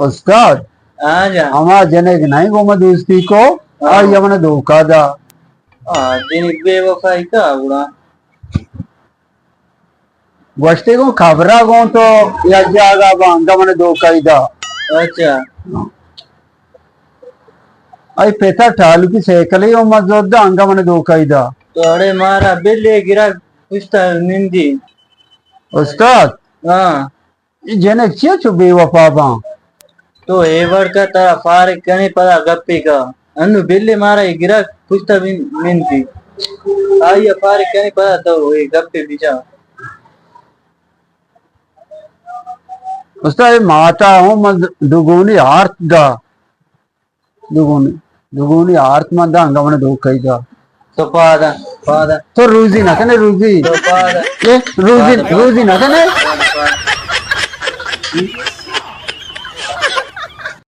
استاد، ہاں جان۔ ہما جنک نہیں گو ما دوستی کو، ہاں۔ آئی من دھوکہ دا۔ ہاں، جنک بے وفائی کا گڑا۔ گوشتے گو خبرا گو تو یک جاگہ با انگا من دھوکہ دا۔ اچھا۔ آئی پتا ٹالو کی سائیکل ہی مزد دا انگا من دھوکہ دا۔ تو اڑے مارا بلے گرا پشتا نندی۔ استاد۔ ہاں۔ اے جنک چیا چو بے وفا باں؟ تو اے وڑ کا ترا فارغ کنے پدا گپے کا۔ انو بلے مارا اے گرک پشتا بن، بنتی۔ آئی ء فارغ کنے پدا تو اے گپے بجا۔ استاد، اے ماتا ہوں من دوگونی آرت دا۔ دوگونی، دوگونی آرت من دا انگا من دھوکہ دا۔ تو پادا، پادا۔ تو روزی نہ کنے، روزی۔ تو پادا۔ اے روزی، پادا، پادا۔ روزی نہ کنے۔ پادا، پادا۔